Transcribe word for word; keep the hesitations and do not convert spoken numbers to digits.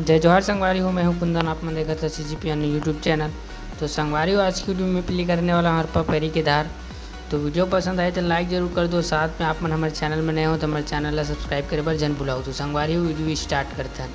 जय जोहार संगवारी हो, मैं हूं कुंदन, आप मन देखत हव CGP Annu YouTube channel। तो संगवारी हो, आज की video में play करने वाला हंव हरपा परी के धार। तो video पसंद आए तो like जरूर कर दो, साथ में आप मन हमर channel में नए हो तो हमर channel ला subscribe करे बर झन भुलाओ। तो संगवारी हो, video start करथन।